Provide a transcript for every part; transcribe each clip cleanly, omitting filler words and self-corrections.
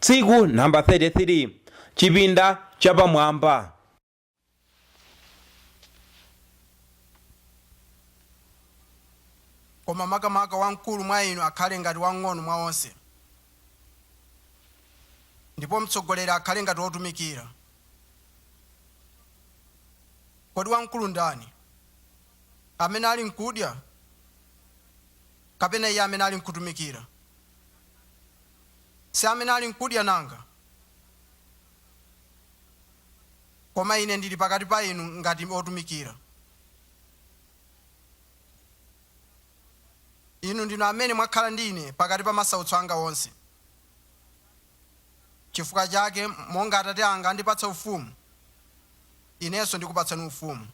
Tsiku namba 33, Chipinda chapamwamba. Koma makamaka wamkulu mwa inu akhale ngati wamng'ono mwa onse, ndipo mtsogoleri akhale ngati wotumikira. Kodi wamkulu ndani? Amene ali nkudya, kapena iye amene ali nkutumikira? Si amene ali nkudya nanga? Koma ine ndili pakati pa inu ngati wotumikira. Inu ndinu amene mwakhala ndi ine pakati pa masautso anga onse. Chifukwa chake, monga Atate anga andipatsa ufumu, inenso ndikupatsani ufumu.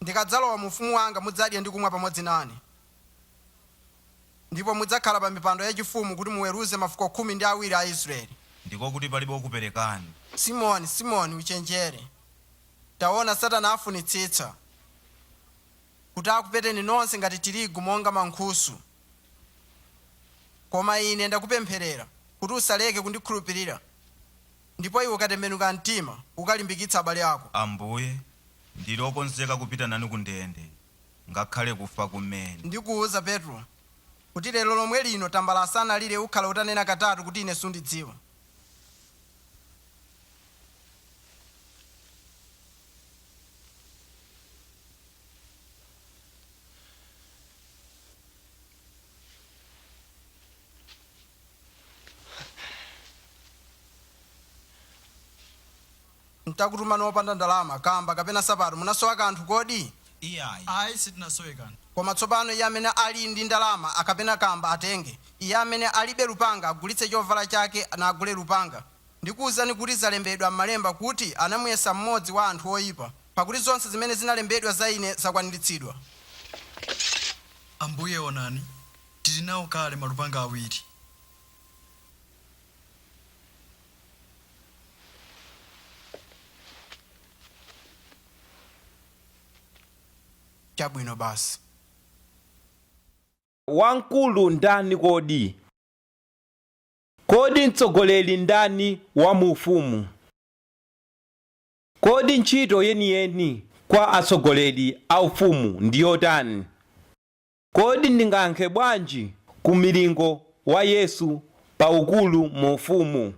Ndikadzalowa mu ufumu wanga mudzadya ndi kumwa pamodzi nane, ndipo mudzakhala pa mipando yachifumu kuti muweruze mafuko 12 a Israeli. Ndiko kuti palibe wokuperekani. Simoni, Simoni, uchenjere. Taona, Satana afunitsitsa kuti akupeteni nonse ngati tirigu monga mankhusu. Koma ine ndakupempherera, kuti usaleke kundikhulupirira, ndipo iwe ukatembenuka mtima, ukalimbikitse abale ako. Ambuye, ndili wokonzeka kupita nanu kundende, ngakhale kufa kumene. Ndikuuza, Petro, kuti lero lomwe lino tambala asanalire ukhala utanena katatu kuti Ine sundidziwa. Ntakutumani opanda ndalama, kamba kapena nsapato, munasowa kanthu kodi? Iyayi. Ayi, sitinasowe kanthu. Koma tsopano iye amene ali ndi ndalama kapena kamba atenge. Iye amene alibe lupanga agulitse chovala chake nagule lupanga. Ndikuuzani kuti zalembedwa m'Malemba kuti, Anamuyesa mmodzi wa anthu oipa. Pakuti zonse zimene zinalembedwa za ine zakwaniritsidwa. Ambuye, onani, tili nawo kale malupanga awiri. Chabwino basi. Wamkulu ndani kodi? Kodi mtsogoleri ndani wa mu ufumu? Kodi ntchito yeniyeni kwa atsogoleri a ufumu ndi yotani? Kodi ndingayankhe bwanji ku milingo wa Yesu pa ukulu mu ufumu?